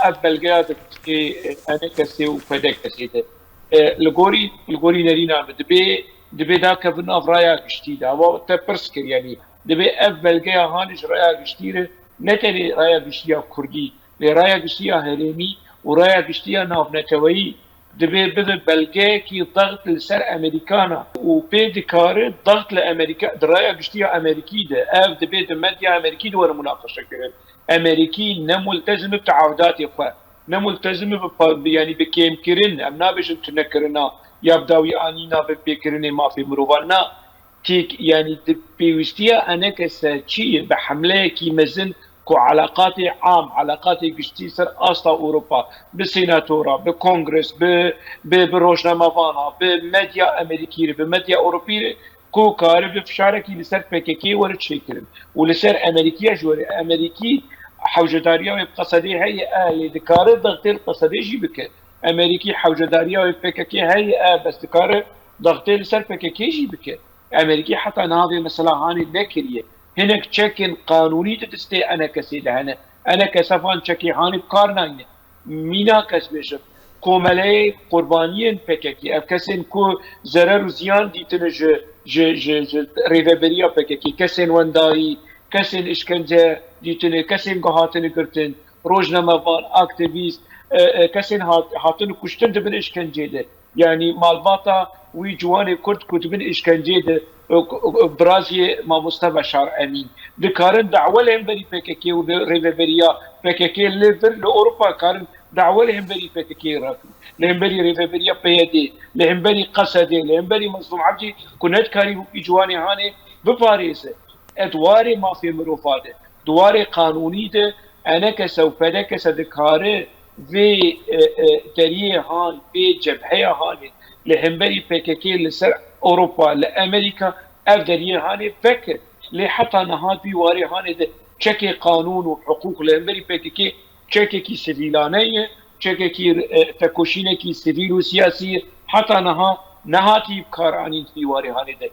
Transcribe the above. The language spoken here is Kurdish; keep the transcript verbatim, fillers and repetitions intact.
Ev belgeya di pirsê, e, ENKSê û PDKSê de. E, li gorî, li gorî nerîna min dibê, dibê dakevin nav raya giştî de. Ewa te pirs kir, yanî dibê ev belgeya hanê ji raya giştî re, ne tenê raya giştî ya kurdî, lê raya giştî ya herêmî û raya giştî ya navneteweyî dibê bibe belgeyekî daxt li ser Amerîkana û pê dikare daxt li Amerîka, di raya giştî ya Amerîkî de, ev dibê di medya Amerîkî de were munaqeşe kirin. Amerîkî ne multezim bi teahûdatê xwe, ne multezim bi pa-, bi, yanî bi kêmkirin, em nabêjin tunekirina ya bi dawî anîna bi pêkirinê mafê mirovan, na. Têk, yanî di pêwîstiya ENKS çi ye? Bi hemleyekî mezin ku eleqatê am, eleqatê giştî ser asta Ewropa, bi senatora, bi kongres, bi, bi, bi rojnamevana, bi medya Amerîkî re, bi medya Ewropî re, ku karibe fişarekî li ser PKK were çêkirin û li ser Amerîkiya jî were. Amerîkî hewcedariya wê bi Qesedê heye, e, lê dikare daxtê li Qesedê jî bike. Amerîkî hewcedariya wê PKK heye, e, bes dikare daxtê li ser PKK jî bike. Amerîkî heta niha vê mesela hanê nekiriye. Hinek çekên qanûnî di destê ENKSê de hene. ENKS van çekê hanê bi kar nayne. Mîna kes bêjim, komeleyê qurbaniyên PKK, ev kesên ku zerer û ziyan dîtine ji, ji, ji, ji rêveberiya PKK, kesên wendayî, kesên îşkence dîtine, kesên ku hatine girtin, rojnamevan, aktîvîst, e, e, kesên hat-, hatine kuştin di bin îşkencê de. Yanî malbata wî ciwanê Kurd ku di bin îşkencê de, e, ku, e, biraziyê mamoste Beşar Emîn. Dikarin dawe li hemberî PKK û rêveberiya PKK li vir li Ewropa karin dawe li hemberî PKK rakin. Li hemberî rêveberiya PYD, li hemberî Qesedê, li hemberî Mezlûm Ebdî ku nedikarî wekî ciwanê hanê biparêze. E, di warê mafê mirova de, di warê qanûnî de ENKS û PDKS dikare vê, e, e, deriyê han, vê cebheya hanê li hemberî PKK li ser Ewropa, li Amerîka, ev deriyê hanê veke. Lê heta niha vî warê hanê de çekê qanûn û hiqûq li hemberî PKK çekekî sivîlane ye, çekekî, e, tekoşînekî sivîl û siyasî ye. Heta niha nehatî bi kar anîn vî warê hanê de.